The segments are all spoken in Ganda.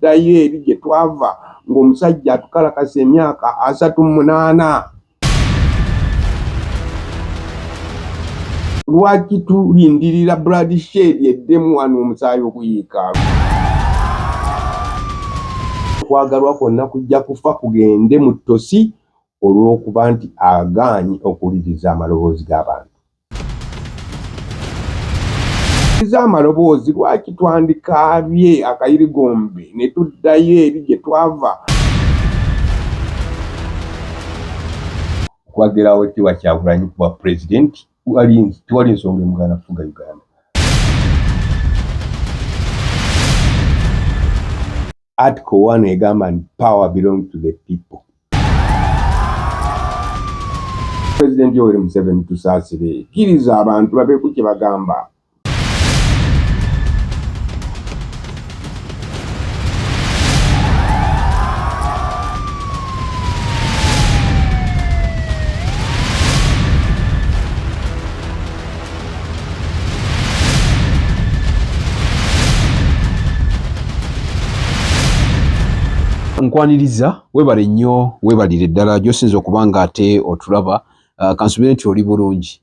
Tuddayo eri gye twava ng'omusajja atukalakasa emyaka 38. Lwaki tulindirira bloodshed eddemu wano omusaayi okuyiika? Okwagalwa kwonna kujja kufa kugende mu ttosi olw'okuba nti agaanyi okuwuliriza amaloboozi g'abantu. Amaloboozi lwaki twandikaabye akayirigombe ne tuddayo eri gye twava? Okwagirawo Owekitiibwa Kyagulanyi ku bwa pulezidenti tewali nsonga emugaana kufuga Uganda. Article 1 egamba nti power belong to the people. President Yoweri Museveni tusaasire, kkiriza abantu babeeko kye bagamba. Nkwaniriza, webale nnyo, webalire ddala gyosinza okuba nga ate otulaba. Kansubire nti oli bulungi.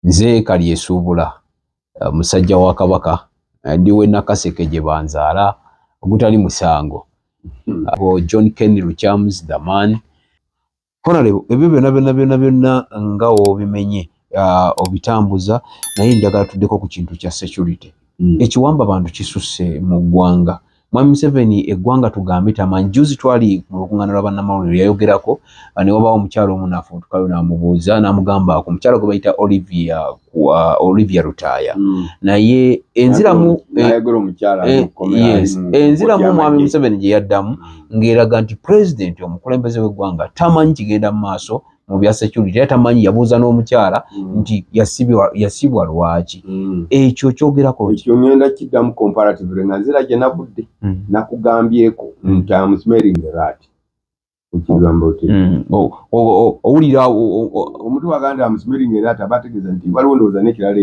Nze Kalyesuubula, musajja wa Kabaka, ndi w'e Nakaseke gye banzaala, ogutali musango. John Ken Luchams the man. Honorable, ebyo byonna byonna byonna byonna nga wobimenye obitambuza, naye njagala tuddeko ku kintu kya security. Ekiwamba bantu kisusse mu ggwanga. Mwami Museveni eggwanga tugambe tamanyi. Juzi twali mu lukuŋŋaana lwa bannamawulire yayogerako, ne wabaawo omukyala omu n'afuutukayo n'amubuuza n'amugamba ku mukyala gwe bayita Olivia Lutaaya. Naye enziramu enziramu Mwami Museveni gye yaddamu ng'eraga nti pulezidenti omukulembeze w'eggwanga tamanyi kigenda mu maaso mu bya security, era tamanyi, yabuuza n'omukyala nti yasibwa lwaki. Ekyo kyogerako ki? Ekyo ngenda kiddamu comparatively nga nzira gye navudde nakugambyeko nti am smelling a rat. Okigamba otya? Owulira omuntu wagamba am smelling a rat aba ategeeza nti waliwo ndowooza n'ekirala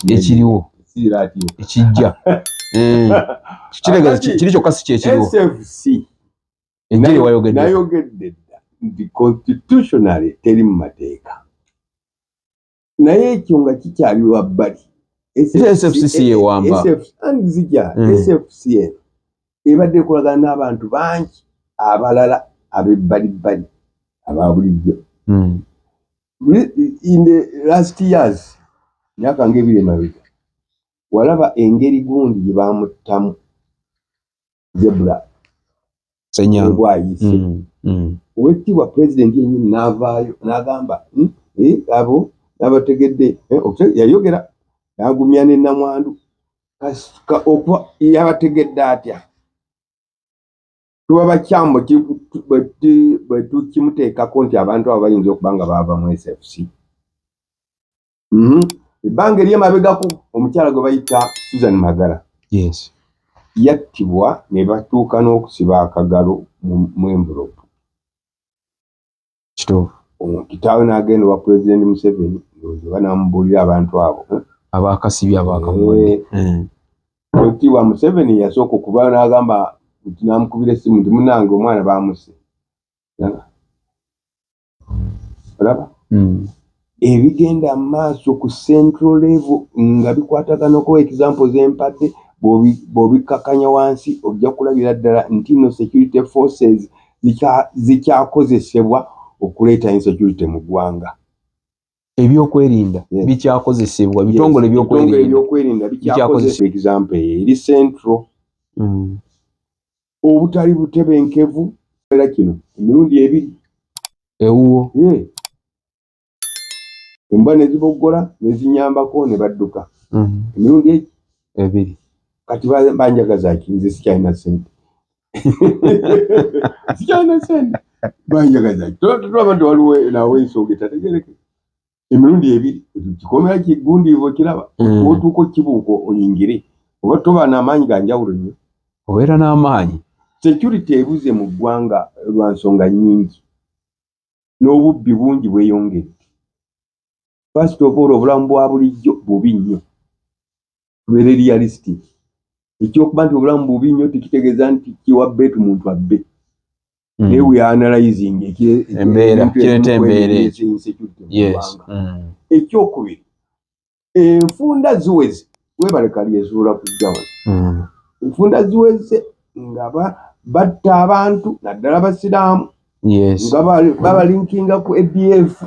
ekiriwo si rat ekijja. Kitegeeza kiri kyokka si kyekiriwo. SFC Enjiri wayogedde. Nayogedde dda nti constitutionally teri mu mateeka, naye ekyo nga kikyali wabbali. SFCC yewamba. Nzija SFC eno ebadde ekolagana n'abantu bangi abalala ab'ebbalibbali aba bulijjo. In the last years, myaka ng'ebiri emabega, walaba engeri gundi gye bamuttamu Zebra Bwayise. Owekitiibwa pulezidenti yennyini n'avaayo n'agamba abo n'abategedde, yayogera n'agumya ne namwandu okuba yabategedde atya. Tuba bakyamu bwe tukimuteekako nti abantu abo bayinza okuba nga baava mu SFC. Ebbanga ery'emabegako omukyala gwe bayita Susan Magara yattibwa ne batuuka n'okusiba akagalo mu envelope. Kituufu. Kitaawe n'agenda owa Pulezidenti Museveni, ndowooza oba n'amubuulira abantu abo. Abaakasibye abaakamuwadde. Owekitiibwa Museveni yasooka okuva n'agamba nti n'amukubira essimu nti munnange omwana baamusse. Olaba? Ebigenda mu maaso ku central level nga bikwataganako example zempadde, bw'obikkakanya wansi ojja kulabira ddala nti no security forces zikyakozesebwa okuleeta insecurity mu ggwanga. Ebyokwerinda bikyakozesebwa, bitongole ebyokwerinda bikyakozesebwa. Example eyo eri central. Obutali butebenkevu era kino emirundi ebiri. Ewuwo. Embwa ne ziboggola ne zinyambako ne badduka. Emirundi egi ebiri. Kati banjagaza ki? Nze sikyalina ssente. Sikyalina ssente. Banjagaza ki? Tulaba nti waliwo nawe ensonga etategeereke. Emirundi ebiri kikomera kigundi kiraba otuuka okibuuka oyingire oba toba n'amaanyi ga njawulo nnyo. Obeera n'amaanyi. Security ebuze mu ggwanga lwa nsonga nnyingi n'obubbi bungi bweyongedde. First of all, obulamu bwa bulijjo bubi nnyo. Tubeere realistic. Ekyokuba nti obulamu bubi nnyo tekitegeeza nti kiwa beetu muntu abbe. Naye we are analyzing embeera, kireeta embeera insecurity mu ggwanga. Ekyokubiri, enfunda ziweze, webale Kalyesuubula kujja wano. Enfunda ziweze nga batta abantu, naddala Basiraamu, nga babalinkinga ku ADF.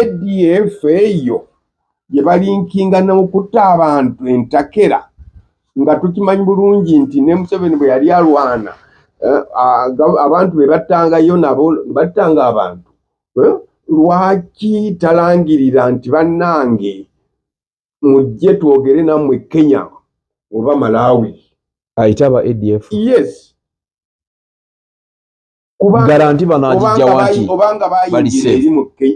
ADF eyo gye balinkinga n'okutta abantu entakera, nga tukimanyi bulungi nti ne Museveni bwe yali alwana, abantu be battangayo nabo battanga abantu. Lwaki talangirira nti bannange mujje twogere nammwe Kenya oba Malawi? Ayite aba ADF. Yes. Guarantee banagijja wanti obanga bayingira eri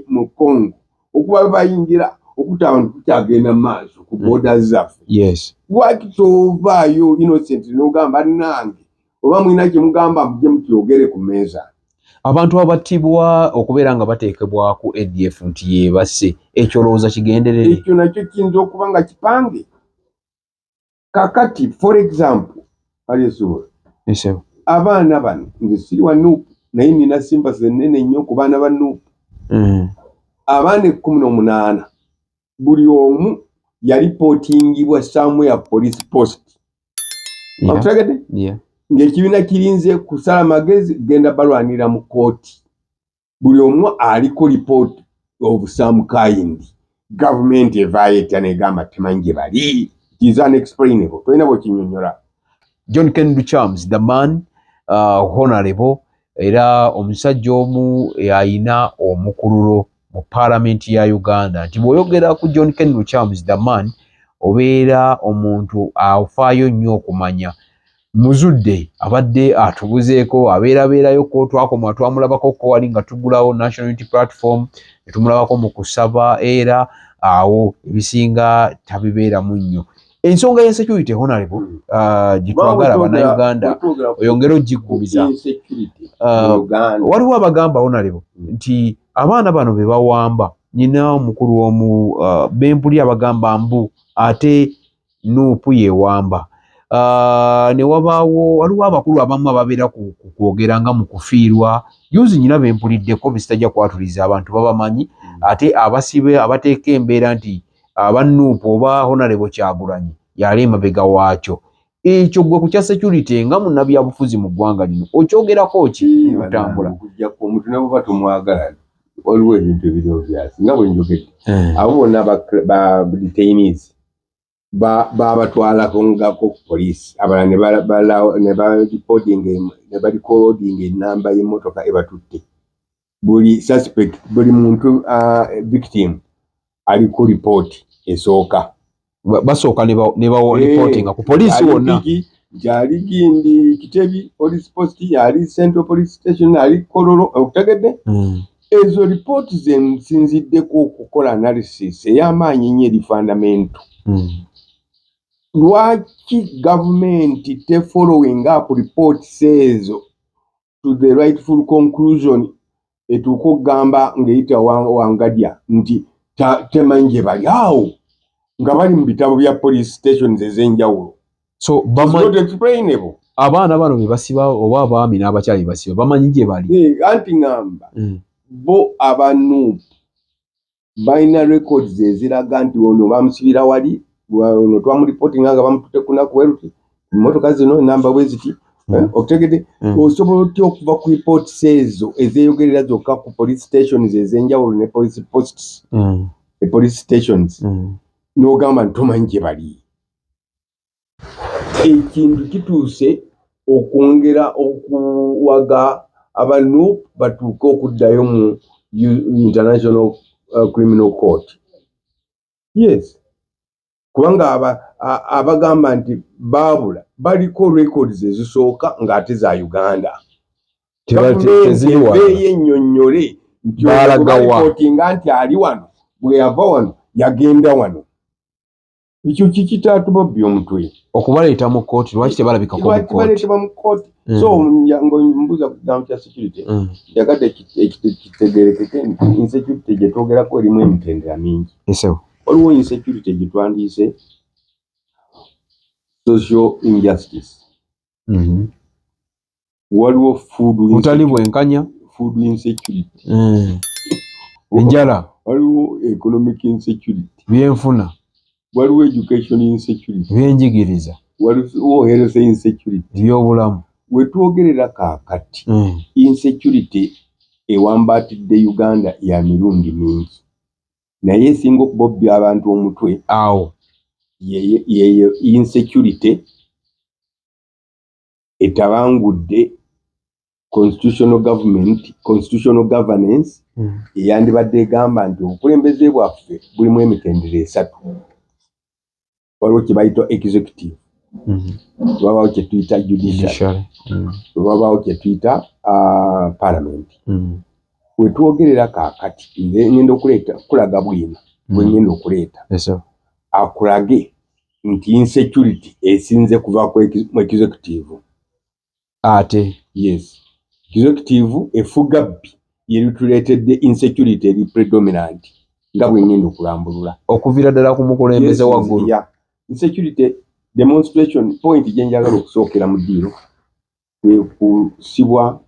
mu Congo, okuba bayingira okutta abantu kukyagenda mu maaso ku borders zaffe. Lwaki tovaayo innocent n'ogamba bannange oba mulina kye mugamba mujje mukyogere ku mmeeza? Abantu abattibwa okubeera nga bateekebwa ku ADF nti yeebase, ekyo olowooza kigenderere? Ekyo nakyo kiyinza okuba nga kipange. Kakati for example, Kalyesuubula, abaana bano, nze siri wa NUP, naye nina sympathy ennene nnyo ku baana ba NUP. Abaana 18 buli omu yalipootingibwa somewhere police post. Okutegedde? Ng'ekibiina kirinze kusala magezi genda balwanira mu kooti. Buli omu aliko report of some kind. Gavumenti evaayo etya negamba temanyi gye bali? It is unexplainable. Tolina bw'okinnyonnyola. John Kennedy Charles, the man, honorable, era omusajja omu ayina omukululo mu paalamenti ya Uganda, nti bw'oyogera ku John Kennedy Charles, the man, obeera omuntu afaayo nnyo okumanya muzudde abadde atubuzeeko, abeerabeerayoko. Twakoma twamulabako ko wali nga tugulawo National Unity Platform, ne tumulabako mu kusaba, era awo ebisinga tabibeeramu nnyo. Ensonga ya security, honorable, gitwagala Bannayuganda oyongere ogiggumiza. Waliwo abagamba, honorable, nti abaana bano be bawamba, nyina omukulu omu bempuli abagamba mbu ate NUP yewamba. Ne wabaawo waliwo abakulu abamu ababeera ku kwogera nga mu kufiirwa. Juzi nyina bempuliddeko bisitajja kwatuliza abantu babamanyi, ate abasibe abateeka embeera nti aba NUP oba honorable Kyagulanyi yali emabega waakyo. Ekyo gwe ku kya security nga munnabyabufuzi mu ggwanga lino okyogerako ki otambula? Okujjako omuntu ne bw'oba tomwagala, waliwo ebintu ebiri obvious nga bwe njogedde. Abo bonna ba detainees babatwalako ngako ku poliisi, abalala ne barecordinga enamba y'emmotoka ebatutte. Buli suspect, buli muntu victim aliko report esooka. Basooka ne bareportinga ku poliisi wonna. Nti ali gindi Kitebi police post, ali Central Police Station, ali Kololo, okutegedde? Ezo ripooti ze nsinziddeko okukola analysis ey'amaanyi ennyo eri fundamental. Lwaki gavumenti te following up reports ezo to the rightful conclusion, etuuke okugamba ng'eyita Wangadya nti temanyi gye bali, awo nga bali mu bitabo bya police stations ez'enjawulo? So not explainable. Abaana bano be basiba oba abaami n'abakyala be basiba bamanyi gye bali? Anti ŋŋamba bo aba NUP balina records eziraga nti ono bamusibira wali, ono twamuripotinga nga bamututte kunaku bweruti, emmotoka zino enamba bwe ziti. Okutegedde? Osobola otya okuva ku reports ezo ezeeyogerera zokka ku police stations ez'enjawulo ne police posts, e police stations, n'ogamba nti tomanyi gye bali? Ekintu kituuse okwongera okuwaga aba NUP batuuke okuddayo mu International Criminal Court. Yes, kubanga abagamba nti baabula baliko records ezisooka ng'ate za Uganda. Gavumenti ennyonnyole nti reportinga nti ali wano, bwe yava wano yagenda wano. Ekyo kikitaatuba omutwe. Okubaleeta mu kkooti, lwaki tebalabikako mu kkooti? Baleetebwa mu kkooti. So mbuuza ku kigambo kya security, njagadde kitegeerekeke nti insecurity gye twogerako erimu emitendera mingi. Waliwo insecurity gye twandiise Social injustice. Waliwo food Butali bwenkanya. Food insecurity. Enjala. Waliwo economic insecurity. Byenfuna. Waliwo education insecurity. Ebyenjigiriza. Waliwo health insecurity. Ebyobulamu. Wetwogerera kaakati, insecurity ewambatidde Uganda ya mirundi mingi, naye esinga okubobbya abantu omutwe awo yeyo insecurity etabangudde constitutional government, constitutional governance eyandibadde egamba nti obukulembeze bwaffe bulimu emitendera esatu. Waliwo kye bayita executive, wabawo kye tuyita judiciary, wabawo kye tuyita parliament. Wetwogerera kaakati, nze ngenda okuleeta kulaga bwino bwe ngenda okuleeta akulage nti insecurity esinze kuva mu executive. Ate Yes, executive efuga bbi yerituleetedde insecurity eri predominant, nga bwe ngenda okulambulula. Okuviira ddala ku mukulembeze waggulu. Yeah. Insecurity demonstration point gye njagala okusookera mu ddiiro kwe kusibwa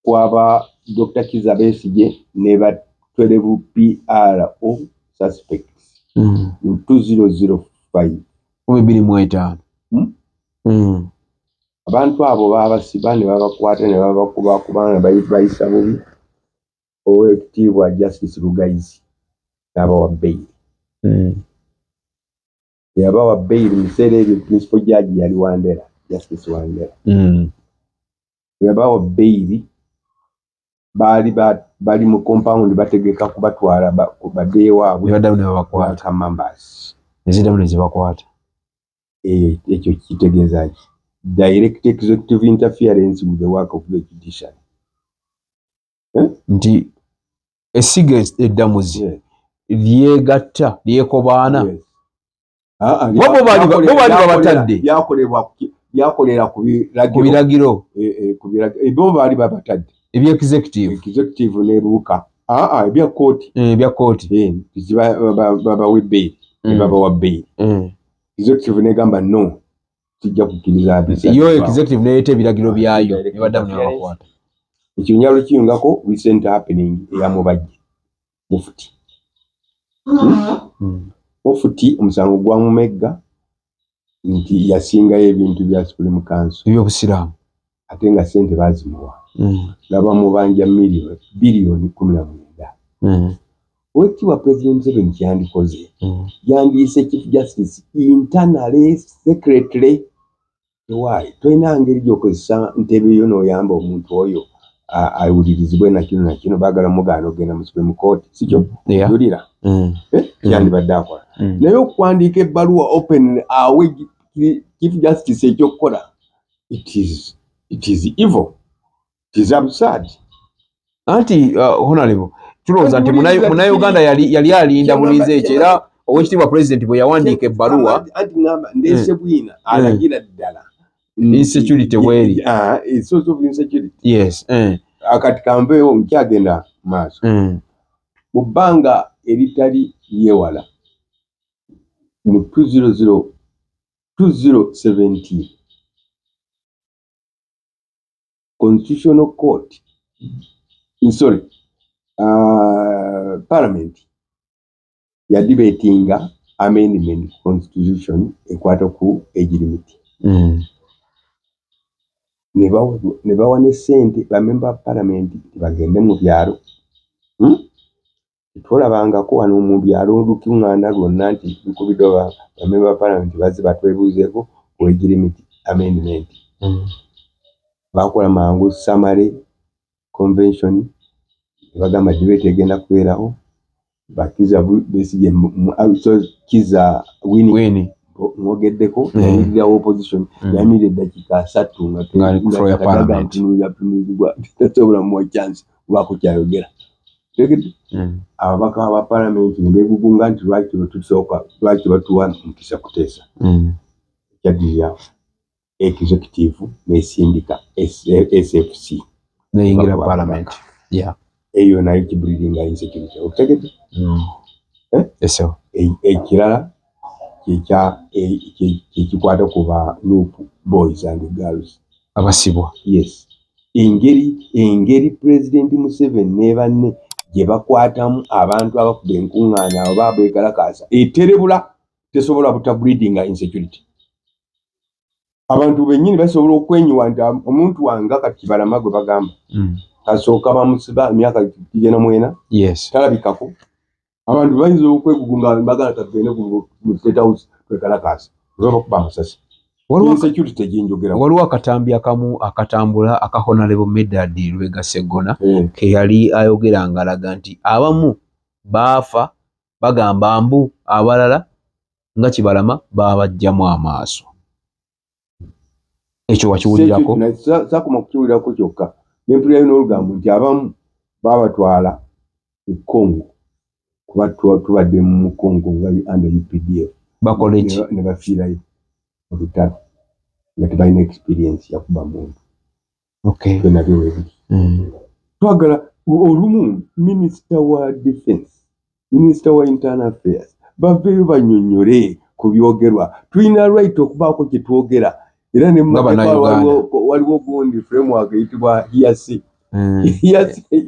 kwaba Dr. Kiza Besigye ne ba 12 PLO suspects mu 2005. 2005. Abantu abo babasiba ne babakwata ne babakubakuba ne bayisa bubi. Owekitiibwa Justice Lugayizi n'abawa bail. Yabawa bail mu biseera ebyo principal judge yali Wandera, Justice Wandera. Yabawa bail, baali bali mu compound bategeka kubatwala baddeyo ewaabwe. Ne baddamu ne babakwata. Kamambas. Ne ziddamu ne zibakwata. Ekyo kitegeeza ki? Direct executive interference with the work of the judiciary. Nti essiga eddamuzi lyegatta, lyekobaana. Yes. Ah, ah, Bo bo baali babatadde. Byakolera ku ku biragiro. Biragiro. Ku biragiro. Bo baali babatadde. Ebyexecutive. Executive n'ebuuka, ebya kooti. Ebya kooti. Babawe bail ne babawa bail. Executive negamba, "No, tujja kukkiriza." Yo executive neyeta ebiragiro byayo ne baddamu ne babakwata. Ekyo njalo kiyungako recent happening eya Mubajje Mufuti. Mufuti omusango gwamumegga nti yasingayo ebintu bya Supreme Council. Ebyobusiraamu. Ate nga sente bazimuwa, nga bamubanja miliyoni biliyoni 19. Owekitiibwa President Museveni kyandikoze, yandiyise Chief Justice internally, secretly. Why tolina ngeri gyokozesa ntebe yo n'oyamba omuntu oyo awulirizibwe nakino nakino? Baagala mugaana okugenda mu Supreme Court, sikyo? Yeah. Julira. Eh, kyandibadde akola. Naye okuwandiika ebbaluwa open awe Chief Justice ekyokukola, it is evil, it is absurd. Anti honorable, tulowooza nti munnayuganda yali alinda bulinzi ekyo, era owekitiibwa President bwe yawandiika ebbaluwa. Anti ngamba ndeese bwina alagira ddala Insecurity bweri. Ah, a source of insecurity. Yes. Akati kanveewo nkyagenda maaso. Mu bbanga eritali lyewala, mu 200 2017, Constitutional Court, sorry, Parliament yadebatinga amendment constitution ekwata ku age limit. Ne bawa ne ssente bamemba ba parliament nti bagende mu byalo. Twolabangako wano mu byalo olukuŋŋaana lwonna nti lukubiddwa bamemba ba parliament bazze batwebuuzeeko ku age limit amendment. Bakola mangu summary convention ne bagamba debate egenda kubeerawo. Bakiza Besigye, Kiza Winnie. Winnie. Mwogeddeko, yayimirirawo opposition. Yayimirira eddakiika 30 nga Nga ali ku floor ya parliament. Ntunulira tasobola muwa chance kubaako kyayogera. Tegedde? Ababaka ba parliament ne beegugunga nti lwaki tusooka, lwaki batuwa mukisa kuteesa? Kyaddirira executive nesindika SFC. Neyingira Bakuba parliament. Yeah. Eyo nayo kibreedinga insecurity, okitegedde? Eh? Eso. Ekirala, Kyekikwata ku ba NUP boys and girls. Abasibwa. Yes, engeri Pulezidenti Museveni ne banne gye bakwatamu abantu abakuba enkuŋŋaana, abo beekalakaasa, eterebula tesobola buta breedinga insecurity. Abantu bennyini basobola okwenyiwa nti omuntu wange kati Kibalama gwe bagamba kasooka bamusiba emyaka gigenda 40, talabikako. Abantu bayinza okwegugunga, bagala katugende mu State House twekalakaasa, oba bakuba amasasi. Insecurity gyenjogera. Waliwo akatambi akamu akatambula aka Honorable Medard Lubega Sseggona, ke yali ayogera ng'alaga nti abamu baafa bagamba mbu abalala nga Kibalama baabajjamu amaaso. Ekyo wakiwulirako? Sakoma kukiwulirako kyokka, nempulirayo n'olugambo nti abamu baabatwala e Congo, kuba tubadde mu Congo nga under UPDF. Bakole ki? Ne bafiirayo olutalo nga tebalina experience yakuba muntu. Byonna webiri. Twagala olumu minisita wa defense, minisita wa internal affairs baveeyo bannyonnyole ku byogerwa. Tulina right okubaako kye twogera, era ne mu Nga mateeka Bannayuganda. waliwo gundi framework eyitibwa hearsay.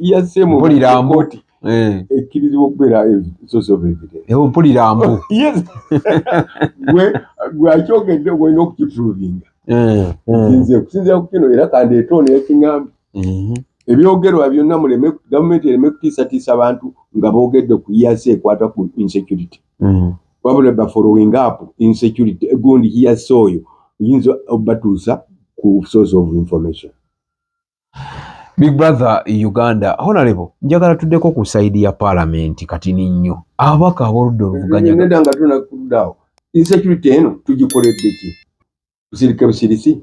Hearsay mu Mpulira mbu. kooti ekkirizibwa okubeera source of evidence. Ewo mpulira mbu. Yes, gwe akyogedde olina okukiprovinga. Nze okusinziira ku kino, era kandeete ono yakiŋŋambye, ebyogerwa byonna muleme, gavumenti ereme kutiisatiisa abantu nga boogedde ku hearsay ekwata ku insecurity, wabula ba following up insecurity gundi hearsay oyo oyinza obatuusa ku source of information. Big Brother Uganda, Honorable, njagala tuddeko ku side ya Parliament katini nnyo. Ababaka ab'oludda oluvuganya Nedda, nga tunakudaawo, insecurity eno tugikoledde ki? Tusirike busirisi?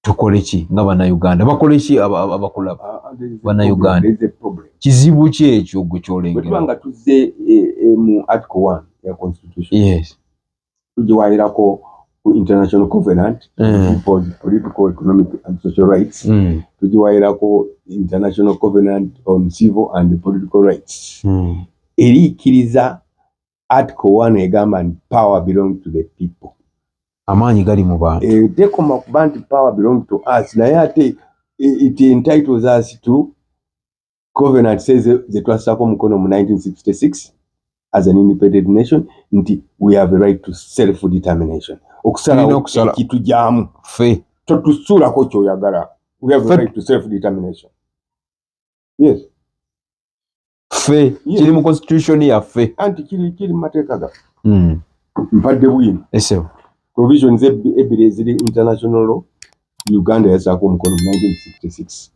Tukole ki nga Bannayuganda? Bakole ki abakulaba? Bannayuganda. There is a problem. Kizibu ki ekyo gwe Bwe tuba kyolengera? nga tuzze mu article 1 ya constitution, tugiwayirako ku international covenant people's political, economic and social rights, tugiwayirako international covenant on civil and political rights, eriikiriza article 1 egamba nti power belong to the people. Amaanyi gali mu bantu. Tekoma kuba nti power belong to us, naye ate it entitles us to covenant says ze twassaako omukono mu 1966 as an independent nation nti we have a right to self determination, Tulina okusalawo ekitujaamu. Ffe. Totusuulako kyoyagala. We have a right to self determination, yes. Ffe. Yes. Kiri mu constitution yaffe. Anti kiri mu mateeka gaffe. Mpadde bwino. Esebo. Provisions ebbiri eziri international law, Uganda yasaako omukono mu 1966.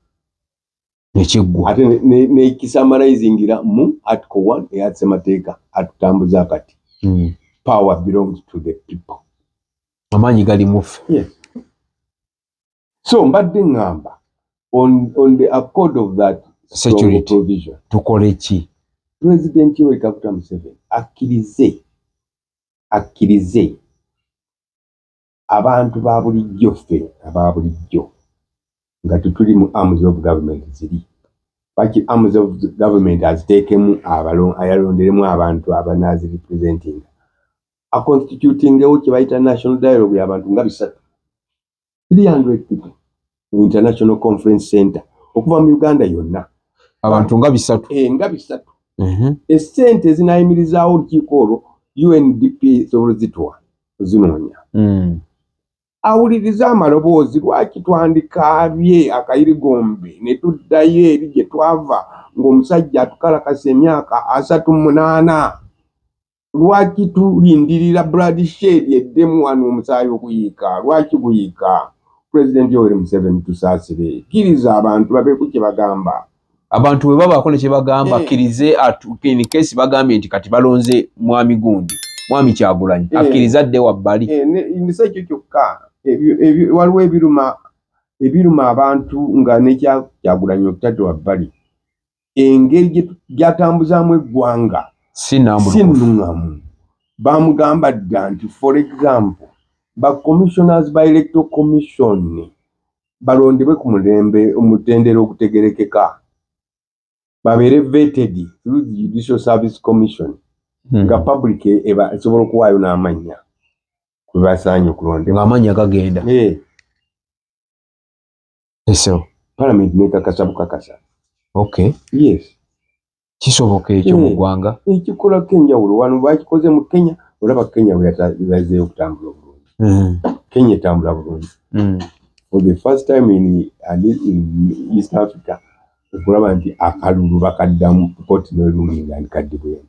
Nekiggwa. Ate nekisummarizingira mu article 1 eya ssemateeka atutambuza kati: power belongs to the people. Amaanyi gali mu ffe. Yes. So mbadde ŋŋamba on the accord of that strong Security. provision, Tukole ki? President Yoweri Kaguta Museveni akkirize abantu ba bulijjo, ffe aba bulijjo nga tetuli mu arms of government, ziri baki arms of government, aziteekemu ayalonderemu abantu abanazirepresentinga, aconstitutingewo kye bayita national dialogue y'abantu nga 300, 300 people mu International Conference Center okuva mu Uganda yonna. Abantu nga 300? Nga 300. Essente ezinayimirizaawo olukiiko olwo UNDP esobola zituwa zinoonya. Awulirize amaloboozi. Lwaki twandikaabye akayirigombe ne tuddayo eri gye twava ng'omusajja atukalakasa emyaka 38? Lwaki tulindirira bloodshed eddemu wano, omusaayi okuyiika? Lwaki guyiika? Pulezidenti Yoweri Museveni, tusaasire, kkiriza abantu babeeko kye bagamba. Abantu bwe babaako ne kye bagamba, akkirize in case bagambye nti kati balonze mwami gundi, mwami Kyagulanyi, akkirize adde wabbali. Nisa ekyo kyokka, waliwo ebiruma abantu nga nekya Kyagulanyi okutadde wabbali, engeri gy'atambuzaamu eggwanga si nambulukufu. Si nnuŋŋamu. Bamugamba dda nti, for example, ba commissioners ba Electoral Commission balondebwe ku mulembe omutendera ogutegerekeka, babeere vetted through the Judicial Service Commission. Nga public eba esobola okuwaayo n'amannya kwe basaanye okulondebwa. Ng'amannya gagenda. Eso. Parliament nekakasa bukakasa. Yes. Kisoboka ekyo mu ggwanga? Ekikolako enjawulo wano bakikoze mu Kenya, olaba Kenya bwe yazzeeyo okutambula obulungi. Kenya etambula bulungi. For the first time in East Africa okulaba nti akalulu bakaddamu, kooti n'erulinga nti kaddibwemu.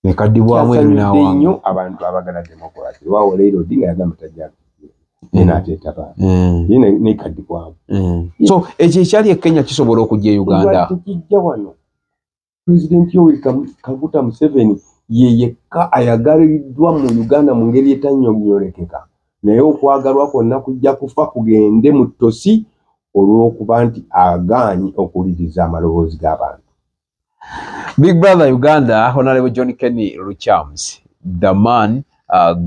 Nekaddibwamu. Kyasanyudde erinawanga. Nnyo abantu abagala democracy. Waawo Raila Odinga yagamba tajja ye n'ateetaba, ye nekaddibwamu. So ekyo ekyali e Kenya kisobola okujja e Uganda? Lwaki tekijja wano? Pulezidenti Yoweri Kaguta Museveni ye yekka ayagaliddwa mu Uganda mu ngeri etannyonnyolekeka, naye okwagalwa kwonna kujja kufa kugende mu ttosi olw'okuba nti agaanye okuwuliriza amaloboozi g'abantu. Big Brother Uganda, Honorable John Kenny Luchams, the man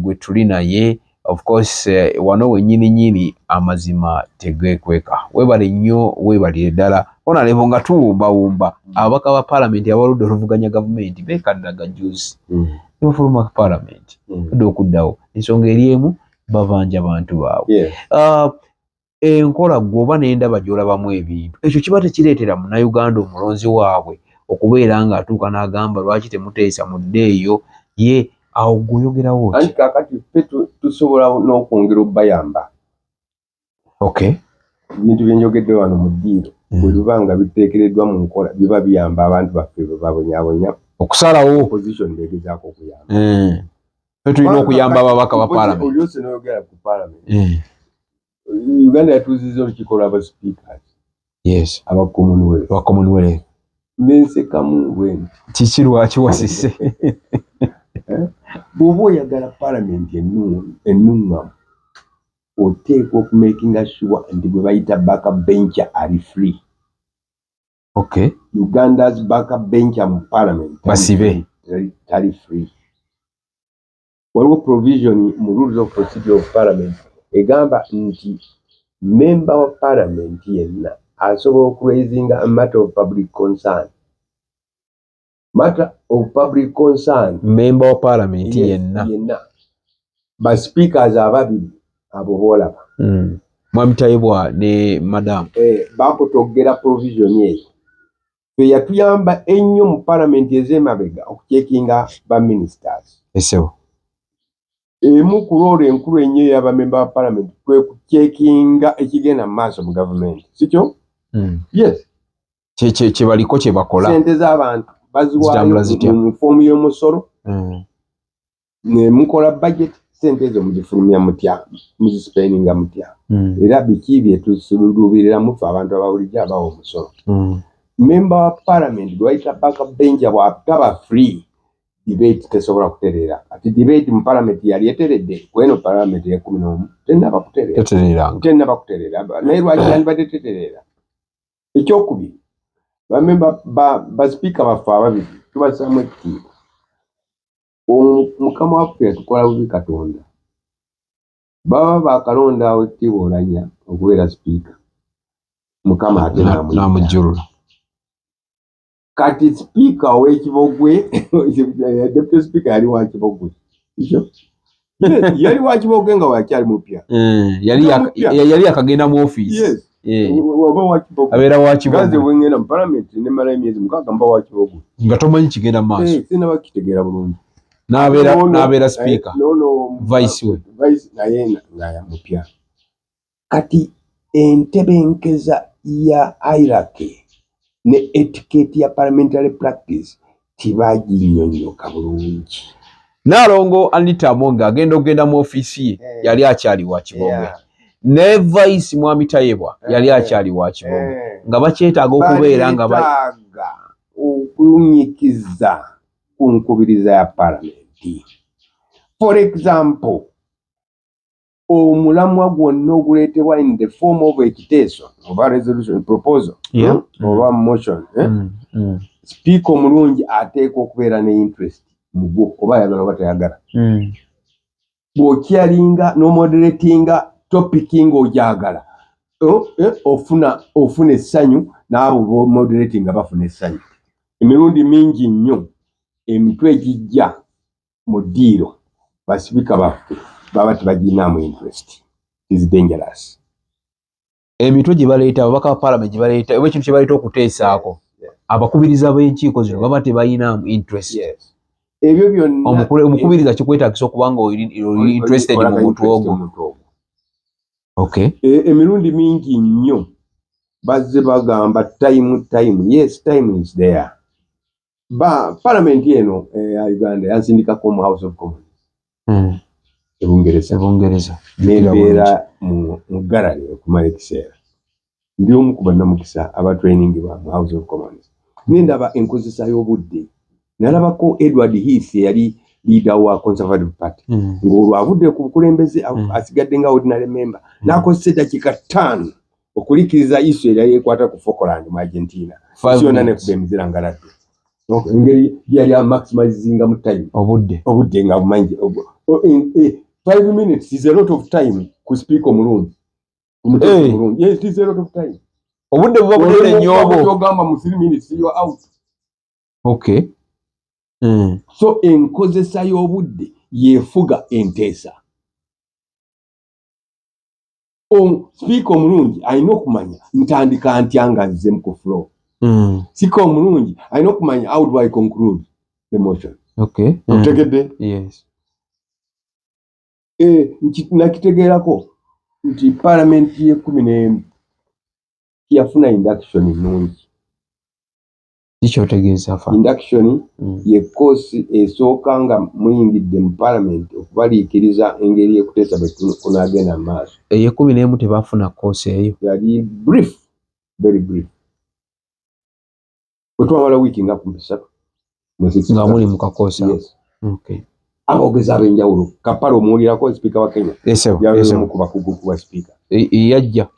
gwe tuli naye, of course, wano wennyini nyini amazima tegeekweka. Weebale nnyo, weebalire ddala Honorable. Nga tuwumbawumba, ababaka ba paalamenti abaludde oluvuganya gavumenti beekaddaga juzi ne bafuluma paalamenti tudde okuddawo. Ensonga eri emu, babanja bantu baabwe. Enkola gwe oba n'endaba gy'olabamu ebintu, ekyo kiba tekireetera Munnayuganda omulonzi waabwe okubeera ng'atuuka n'agamba, "Lwaki temuteesa, muddeeyo?" Ye awo gwe oyogerawo ki? Anti kaakati ffe tusobola n'okwongera obbayamba. Ebintu bye njogedde wano mu ddiiro bwe biba nga biteekereddwa mu nkola, biba biyamba abantu baffe bwe babonyabonya. Okusalawo. Opposition begezaako okuyamba. Ffe tulina okuyamba ababaka ba paalamenti. Olyose n'oyogera ku paalamenti. Uganda yatuuzizza olukiiko lw'aba speakers aba Commonwealth. Lwa Commonwealth. Nensekamu bwe nti, Kiki, lwaki wasise? Bw'oba oyagala paalamenti ennuŋŋamu, oteekwa okumakinga sure nti bwe bayita backbencher ali free. Uganda's backbencher mu parliament tali Basibe. free, tali free. Waliwo provision mu rules of procedure of parliament egamba nti member wa parliament yenna asobola okuraisinga a matter of public concern, matter of public concern. Memba wa paalamenti Yes, yenna. Yenna. Ba speakers ababiri abo boolaba, Mwami Tayebwa ne madamu. Bakutogera provision eyo fe yatuyamba ennyo mu parliament ez'emabega okucheckinga ba ministers. Esebo. Emu ku role enkulu ennyo ey'abamemba ba parliament kwe kucheckinga ekigenda mu maaso mu gavumenti, sikyo? Yes. Kye baliko kye bakola. Sente z'abantu baziwaayo Zitambula zitya? mu foomu y'omusolo ne mukola budget, sente ezo muzifulumya mutya, muzispendinga mutya, era biki bye tusuubiriramu ffe abantu ababulijjo abawa omusolo? Memba wa parliament gwe bayita backbencher bw'ataba free, debate tesobola kutereera. Ati debate mu parliament yali eteredde kweno parliament ey'e11 tennaba kutereera. Tetereeranga. Tennaba kutereera, naye lwaki yandibadde tetereera? Ekyokubiri, bamemba ba sipiika baffe ababiri tubassaamu ekitiibwa. Mukama waffe yatukola bubi Katonda, baba bakalonda Owekitiibwa Olanya okubeera sipiika, Mukama ate n'amuyita. N'amujjulula. Kati sipiika ow'Ekibogwe, deputy speaker yali wa Kibogwe. Ekyo? Yali wa Kibogwe nga wakyali mupya. Mupya. Yali akagenda mu ofiisi. Yes. Oba wa Kibogwe. Abeera wa Nga nze Kibogwe. bwe ngenda mu palamenti nemala emyezi 6 mba wa Kibogwe. Nga tomanyi kigenda mu maaso. Sinaba kitegeera bulungi. N'abeera n'abeera sipiika. Nono Vice we. Vice naye nga mupya. Kati entebenkeza ya hierarchy ne etiquette ya parliamentary practice tibaginnyonnyoka bulungi. Naalongo Anita Among agenda okugenda mu ofiisi ye yali akyali wa Kibogwe. Ne vice Mwami Tayebwa yali akyali wa Kibogwe. Nga bakyetaaga okubeera nga Balyetaaga okulunyikiza ku nkubiriza ya palamenti. For example, omulamwa gwonna oguleetebwa in the form of ekiteeso oba resolution proposal, oba motion, eh? Sipiika omulungi ateekwa okubeera ne interest mu gwo, oba ayagala oba tayagala. Bw'okyalinga n'omoderatinga topic ng'ogyagala, ofuna essanyu, n'abo b'omoderatinga bafuna essanyu. Emirundi mingi nnyo emitwe egijja Mu ddiiro basipika baffe baba tebaginaamu interest is dangerous. Emitwe gye baleeta, ababaka ba parliament gye baleeta, oba ekintu kye baleeta okuteesaako, abakubiriza b'enkiiko zino baba tebalinamu interest. Ebyo byonna. Omukubiriza kikwetaagisa okuba nga oli interested mu muntu ogwo. Okay. Emirundi mingi nnyo bazze bagamba time, time. Yes, time is there. Ba parliament eno ya Uganda yansindikako mu House of Commons e Bungereza. Bungereza. Nembeera mu gallery okumala ekiseera. Ndi omu ku bannamukisa aba training ba mu House of Commons, nendaba enkozesa y'obudde. Nalabako Edward Heath, eyali leader wa Conservative Party, ng'olwo avudde ku bukulembeze, asigadde nga ordinary member, n'akozesa eddakiika 5 okulikiriza issue eyali ekwata ku Falkland mu Argentina. Ensi yonna nekuba emizira nga laddu. Engeri gyeyali amaximizinga mu time. Obudde. Obudde nga bumanyi. 5 minutes is a lot of time ku speaker omulungi, ku muteesi omulungi. Yes, it is a lot of time. Obudde buba bunene nnyo obwo. Kyogamba mu 3 minutes you are out. Okay. So enkozesa y'obudde yefuga enteesa. Sipiika omulungi alina okumanya ntandika ntya nga nze ku floor. Sipiika omulungi alina okumanya how do I conclude the motion. Otegedde? Yes. Nakitegeerako nti palamenti y'e11 yafuna induction nnungi. Kikyotegeeza fa? Induction ye koosi esooka nga muyingidde mu palamenti okubaliikiriza engeri y'ekuteesa bwe kunaagenda mu maaso. Ey'e11 tebafuna koosi eyo? Yali brief, very brief. Bwe twamala wiiki nga kumpi 3 mu nga muli mu kakoosi ako. Yes. Aboogezi ab'enjawulo, Kaparo omuwulirako, sipiika wa Kenya? Yes. Yali omu ku bakugu ku bwa sipiika. Yajja.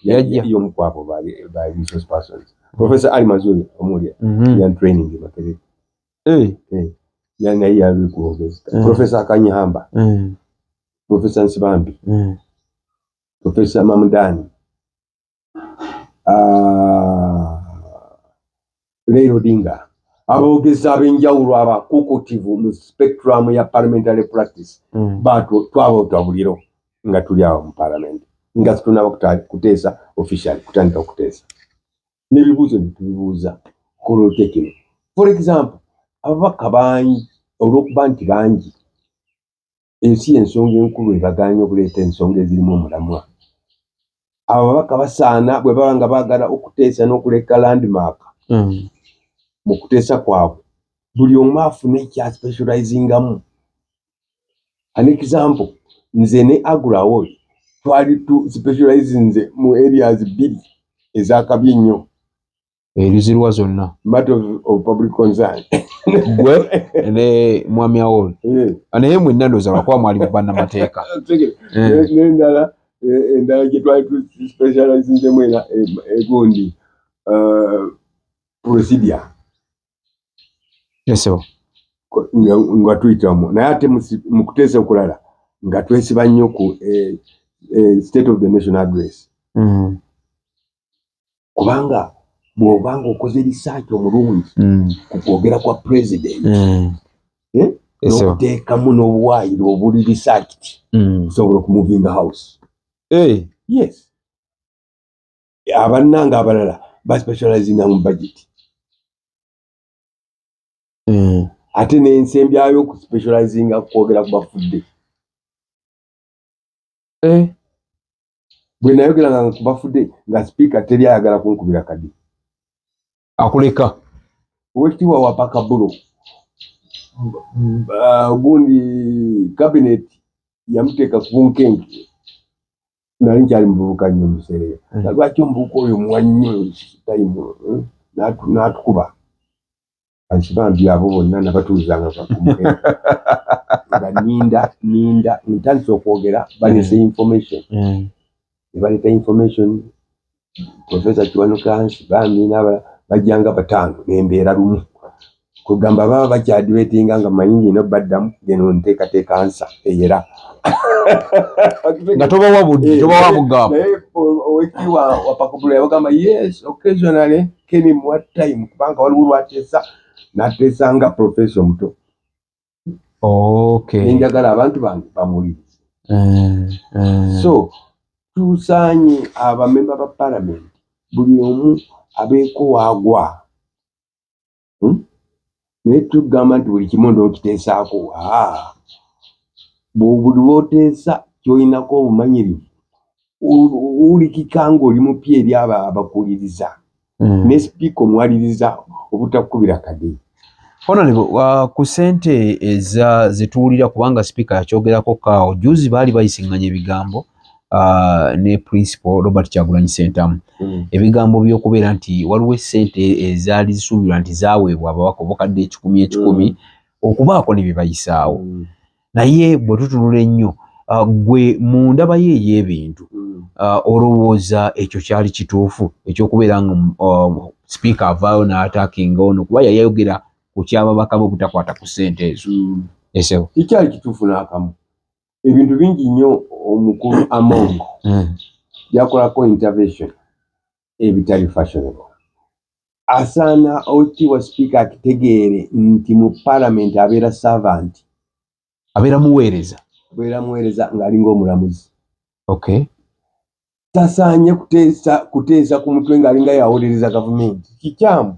Y'omu ku abo ba resource persons. Professor Ali Mazrui omuwulira? Yan training e Makerere. Naye yali ku boogezi. Professor Kanyihamba, Professor Nsibambi, Professor Mamdani, Raila Odinga, aboogezi ab'enjawulo abakuukutivu mu spectrum ya parliamentary practice. Twabotwa buliro nga tuli awo mu parliament nga tetunnaba kuteesa officially, kutandika kuteesa, n'ebibuuzo ne tubibuuza, kola otya kino? For example, ababaka bangi, olw'okuba nti bangi, ensi ensonga enkulu ebagaanye okuleeta ensonga ezirimu omulamwa. Ababaka basaana bwe baba nga baagala okuteesa n'okuleka landmark mu kuteesa kwabwe, buli omu afune ekyaspecializingamu. An example, nze ne Aggrey Awori twali tu specializinze mu areas bbiri ezakabi ennyo. Erizirwa zonna. Matter of public concern. Gwe ne mwami Awori? Naye mwenna ndowooza lwakuba mwali mu bannamateeka. N'endala endala gye twali tu specializinzemu era egundi procedure. Yes. Nga tuyitamu, naye ate mu kuteesa okulala nga twesiba nnyo ku state of the nation address, kubanga bw'obanga okoze research omulungi ku kwogera kwa president, Yes. n'okuteekamu n'obuwaayiro obuli researched, osobola okumuvinga house. Yes, abannanga abalala baspecializinga mu budget. Ate n'ensembyayo okuspecializinga kwogera ku bafudde. Bwe nayogeranga ku bafudde nga sipiika teri ayagala kunkubira kadi. Akuleka. Owekitiibwa Wapakhabulo, gundi cabinet yamuteeka ku bunkenke. Nali nkyali muvubuka nnyo mu biseera ebyo. Lwaki omuvubuka oyo muwa nnyo time? N'atukuba Nsibambi abo bonna nabatuuzanga ku mukenke nga ninda ninda ntandise okwogera, baleese information. Ne baleeta information, Professor Kiwanuka, Nsibambi n'abalala bajjanga bataano, nembeera lumu kugamba baba bakyadebatinga nga manyi nina obaddamu, geno nteekateeka nsa eyera. Nga tobawa budde, tobawa bugamba. Naye owekitiibwa Wapakhabulo yabagamba, yes, occasionally Kenny muwa time, kubanga waliwo lwateesa n'ateesa nga professor omuto. Nenjagala abantu bange bamuwulirize. So tusaanye abamemba ba palamenti buli omu abeeko waagwa. Naye tugamba nti buli kimu ndookiteesaako. Buli lw'oteesa ky'olinako obumanyirivu, owulikika ng'oli mupya eri abo abakuwuliriza. Ne sipiika omuwaliriza obutakubira kade. Honorable, ku ssente eza zetuwulira, kubanga sipiika yakyogerako kaawo juzi, baali bayisiŋŋanya ebigambo ne Principal Robert Kyagulanyi Ssentamu, ebigambo by'okubeera nti waliwo essente ezaali zisuubirwa nti zaaweebwa ababaka obukadde ekikumi ekikumi okubaako ne bye bayisaawo. Naye bwe tutunula ennyo, gwe mu ndaba ye ey'ebintu, olowooza ekyo kyali kituufu ekyokubeera nga sipiika avaayo n'attackinga ono, kuba yali ayogera ku kyababaka be obutakwata ku ssente ezo? Esebo. Kikyali kituufu n'akamu. Ebintu bingi nnyo omukulu Among byakolako intervention ebitali fashionable. Asaana oweekitiibwa sipiika akitegeere nti mu palamenti abeera servant. Abeera muweereza. Abeera muweereza ng'alinga omulamuzi. Tasaanye kuteesa ku mutwe ng'alinga yawolereza gavumenti. Kikyamu.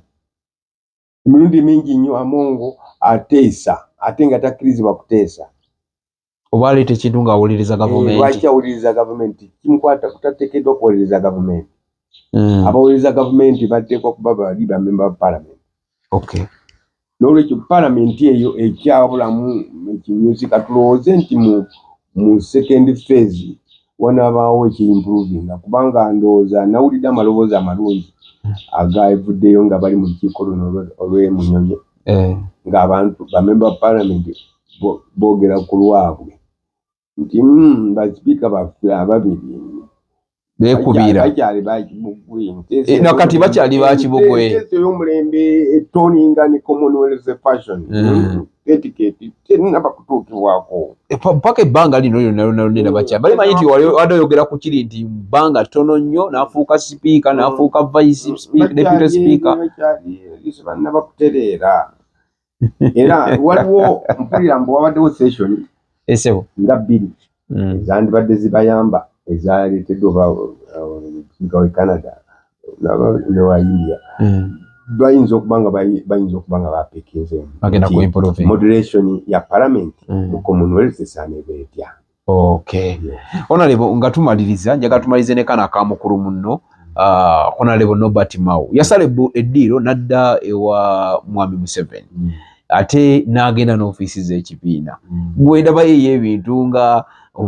Emirundi mingi nnyo Amongo ateesa ate nga takkirizibwa kuteesa. Oba aleeta ekintu ng'awolereza gavumenti. Lwaki awolereza gavumenti? Kimukwata kutateekeddwa kuwolereza gavumenti. Abawolereza gavumenti bateekwa kuba bali bamemba ba palamenti. N'olwekyo palamenti eyo ekyabulamu ekinyusi. Katulowooze nti mu second phase wanaabaawo ekiimprovinga, kubanga ndowooza nawulidde amaloboozi amalungi agavuddeyo nga bali mu lukiiko luno olw'emunyonyo, ng'abantu bamemba ba palamenti boogera ku lwabwe nti basipiika baffe ababiri beekubiira. Bakyali bakibugwe. Nakati bakyali bakibugwe. Enteesa ey'omulembe etoninga ne Commonwealth fashion etiquette tennaba kutuukibwako. Paka ebbanga lino lyonna lyonna lyonna bakyali bali manyi nti wadde oyogera ku kiri nti bbanga ttono nnyo n'afuuka sipiika, n'afuuka vice speaker, deputy speaker. Bakyali bannaba kutereera. Era waliwo mpulira mbu wabaddewo session esebo nga bbiri ezandibadde zibayamba ezaleeteddwa oba sipiika we Canada newa India. Bayinza okuba nga bapekinzeemu Bagenda ku improve. Moderation ya parliament mu Commonwealth esaana eba etya. Okay. Honorable, nga tumaliriza, njagala tumalirize ne kana aka mukulu munno, Honorable Norbert Mao. Yasala eddiiro n'adda ewa Mwami Museveni, ate n'agenda n'ofiisi z'ekibiina. Gwe ndabayo ey'ebintu nga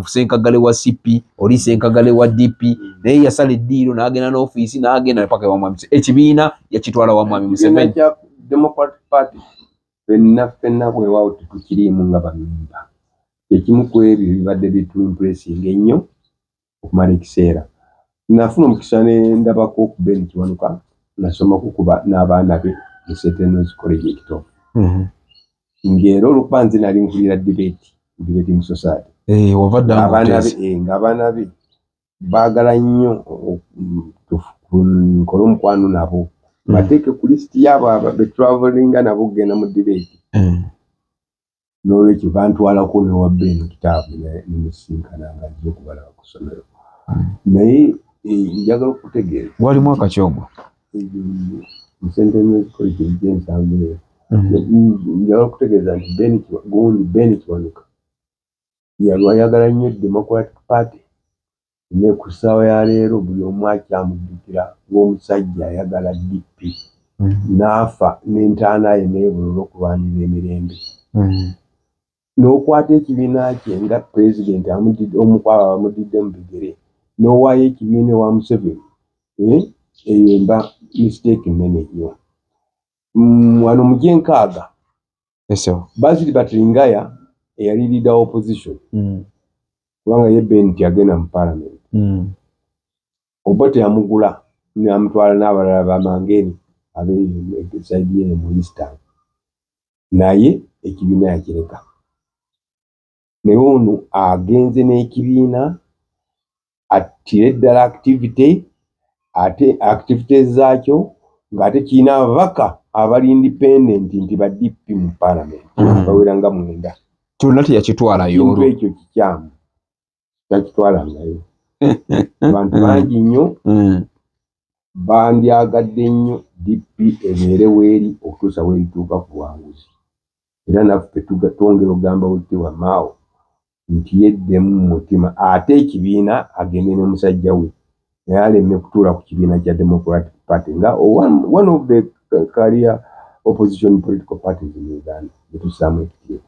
senkagale wa CP, oli senkagale wa DP, naye yasala eddiiro n'agenda n'ofiisi n'agenda paka ewa Mwami Museveni. Ekibiina yakitwala wa Mwami Ekibiina Museveni. Kya Democratic Party ffenna ffenna bwewaawo tetukiriimu nga bamemba. Ekimu ku ebyo ebibadde bituimpressinga ennyo okumala ekiseera. Nafuna omukisa ne ndabako ku Ben Kiwanuka, nasomako kuba n'abaana be mu St. Andrews College e Kitovu. Ng'era olwokuba nze nali nkulira debate, debating society. Wava dda Ng'abaana be ng'oteesa. Ng'abaana be baagala nnyo nkole omukwano nabo. Bateeke ku lisiti y'abo be travelinga nabo okugenda mu debate. N'olwekyo bantwalako newa Ben kitaabwe ne musisinkana nga azze okubalaba ku ssomero. Naye njagala okutegeeza. Gwali mwaka ki ogwo? Mu St. Andrews College egy'ensanvu eyo. Njagala okutegeeza nti gundi Ben Kiwanuka yalwayagala nnyo Democratic Party, ne ku ssaawa ya leero buli omu akyamujjukira ng'omusajja ayagala DP. N'afa n'entaana ye n'ebula olw'okulwanirira emirembe. N'okwata ekibiina kye nga pulezidenti omu ku abo abamudidde mu bigere, n'owaayo ekibiina ewa Museveni, eyo emba mistake nnene nnyo. Wano mu gyenkaaga, Basil Batiringaya eyali leader wa opposition, kubanga ye Ben teyagenda mu parliament, Obote yamugula n'amutwala n'abalala bamangeni ab'e side ye mu Eastern, naye ekibiina yakireka. Naye ono agenze n'ekibiina attire ddala activity, ate activities zaakyo ng'ate kirina ababaka abali independent nti ba DP mu parliament bawera nga 9. Kyonna teyakitwalayo. Ekintu ekyo kikyamu, takitwalangayo. Abantu bangi nnyo bandyagadde nnyo DP ebeere weeri okutuusa weerituuka ku buwanguzi, era naffe twongera okugamba Wekitiibwa Mao nti yeddemu mu mutima ate ekibiina agende n'omusajja we, naye aleme kutuula ku kibiina kya Democratic Party nga one of the career opposition political parties in Uganda gyetussaamu ekitiibwa.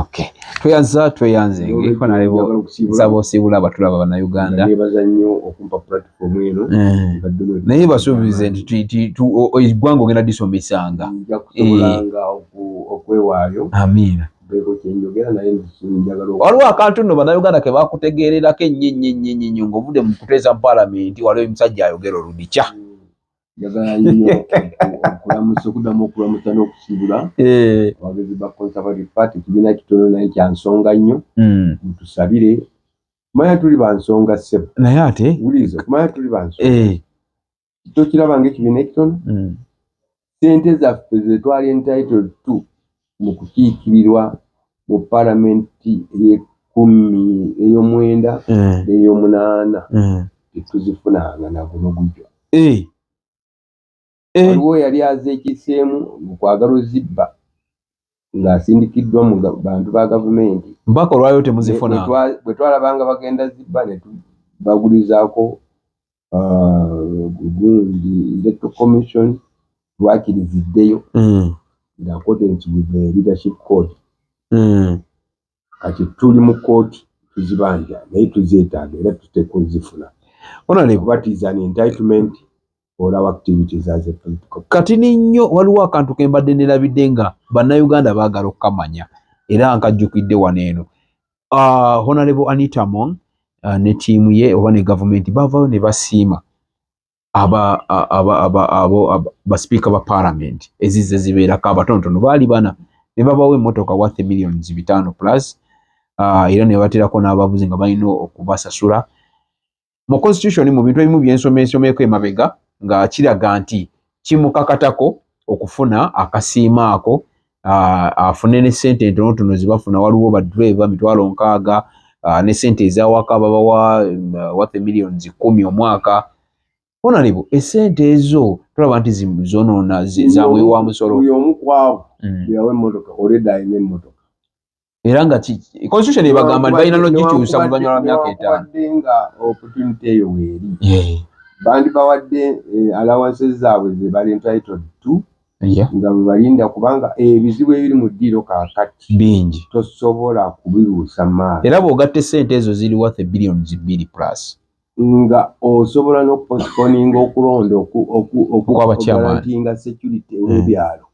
Okay, tweyanza, tweyanze. Njagala okusiibula. Nsaba osiibula abatulaba Bannayuganda. Nebaza nnyo okumpa platform eno. Mbaddemu Naye basuubize nti eggwanga ogenda lisomesanga. Nja kusobolanga okwewaayo Amiina. Beeko kyenjogera, naye njagala Waliwo akantu nno Bannayuganda ke bakutegeererako ennyo ennyo ennyo ennyo ennyo ng'ovudde mu kuteesa mu paalamenti, waliwo omusajja ayogera oludikya. Njagala nnyo okulamusa, okuddamu okulamusa n'okusiibula abawagizi ba Conservative Party. Ekibiina kitono naye kya nsonga nnyo. Mutusabire, kumanya tuli ba nsonga, ssebo. Naye ate Wuliriza, kumanya tuli ba nsonga. Tokiraba ng'ekibiina ekitono? Sente zaffe ze twali entitled to mu kukiikirirwa mu paalamenti ey'ekumi, ey'omwenda n'ey'omunaana, tetuzifunanga naguno gujwa. Waliwo yali azeekiseemu mu kwagala ozibba ng'asindikiddwa mu bantu ba gavumenti. Mpaka olwaliro temuzifuna. Bwe twalabanga bagenda zibba ne tubagulizaako gundi Electoral Commission lwakiriziddeyo in accordance with the leadership code. Kati tuli mu kooti tuzibanja, naye tuzeetaaga era tuteekwa ozifuna Honorable, kuba it is an entitlement for our activities as a political party. Kati nnyo waliwo akantu ke mbadde nerabidde nga Bannayuganda baagala okukamanya, era nkajjukidde wano eno. Honorable Anita Among ne ttiimu ye oba ne gavumenti bavaayo ne basiima aba aba aba abo basipiika ba parliament ezizze zibeerako abatonotono, baali bana, ne babawa emmotoka worth 5 million plus, era ne baterako n'abavuzi nga balina okubasasula. Mu constitution, mu bintu ebimu byensomesomeko emabega, nga kiraga nti kimukakatako okufuna akasiimo ako, afune ne sente entonotono zebafuna. Waliwo ba driver 60,000, ne sente ezawaka babawa worth 10 millions omwaka. Honorable, esente ezo tulaba nti zonoona zamuwi wa musolo. Buli omu kwabo yawa emmotoka already alina emmotoka. Era nga constitution ebagamba nti balina n'ogikyusa mu luvannyuma lwa myaka 5. Newankubadde nga opportunity eyo weeri, bandibawadde allowances zaabwe ze bali entitled to nga bwe balinda, kubanga ebizibu ebiri mu ddiiro kaakati bingi, tosobola kubibuusa maaso. Era bw'ogatta essente ezo ziri worth 2 billions plus. Nga osobola n'okupostponinga okulonda Okwaba chairman. okuguaranteeinga security ew'ebyalo,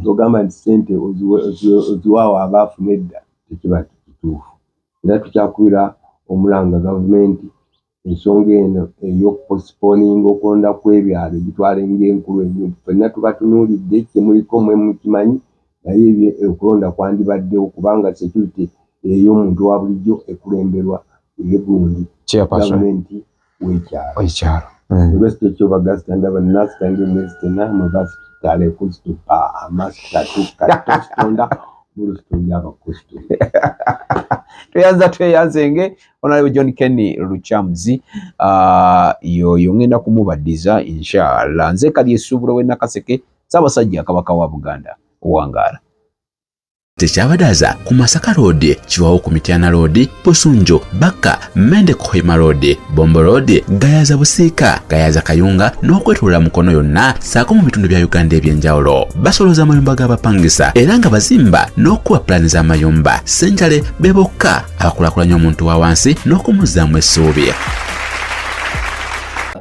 ogamba nti sente oziwaawo abaafuna edda, tekiba kituufu. Era tukyakubira omulanga gavumenti ensonga eno ey'okupostponinga okulonda kw'ebyalo egitwala ng'enkulu ennyo. Ffenna tubatunuulidde, kyemuliko mwe mukimanyi, naye okulonda kwandibaddewo kubanga security ey'omuntu wa bulijjo ekulemberwa egundi Chairperson. Gavumenti w'ekyalo. Ekyalo. Olwesitekyo ndaba nasitangimwesitena mwebasitale kustupa amasitatuka mulusitonja abakustu. Tweyanza, tweyanzenge Honorable John Kenny Lukyamuzi. Yoyo ngenda kumubaddiza inshallah. Nze kali essuubula w'e Nakaseke, Ssaabasajja Kabaka wa Buganda wangaala. Tekyabadaza ku Masaka Road, Kiwawo ku Mityana Road, Busunju, Bakka, Mende, Kohima Road, Bombo Road, Gayaza, Busiika, Gayaza, Kayunga n'okwetolola Mukono yonna ssaako mu bitundu bya Uganda ebyenjawulo. Basolooza amayumba g'abapangisa era nga bazimba n'okuba pulaani z'amayumba. Senjale be bokka abakulaakulanya omuntu wa wansi n'okumuzzaamu essuubi.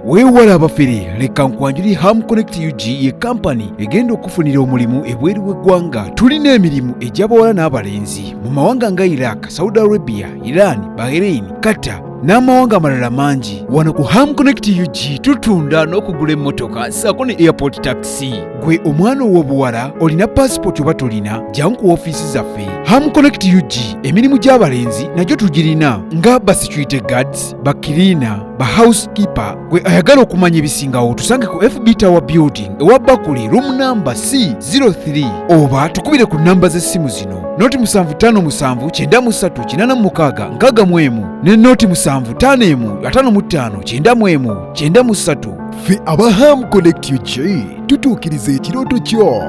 Weewala abafere, leka nkwanjuli Ham Connect UG ye kampani egenda okufunira omulimu ebweru w'eggwanga. Tulina emirimu egy'abawala n'abalenzi mu mawanga nga Iraq, Saudi Arabia, Iran, Bahrain, Qatar n'amawanga amalala mangi. Wano ku Ham Connect UG tutunda n'okugula emmotoka ssaako ne airport taxi. Gwe omwana ow'obuwala olina pasipoti oba tolina, jangu ku ofiisi zaffe Ham Connect UG. Emirimu gy'abalenzi nagyo tugirina nga ba security guards, ba cleaner, ba housekeeper. Gwe ayagala okumanya ebisingawo, tusange ku FB Tower Building ewa Bakuli, room number C03, oba tukubire ku namba z'essimu zino. Noti 757 93 86 61 ne noti 751 55 91 93. Ffe aba Ham Connect UG tutuukiriza ekirooto kyo.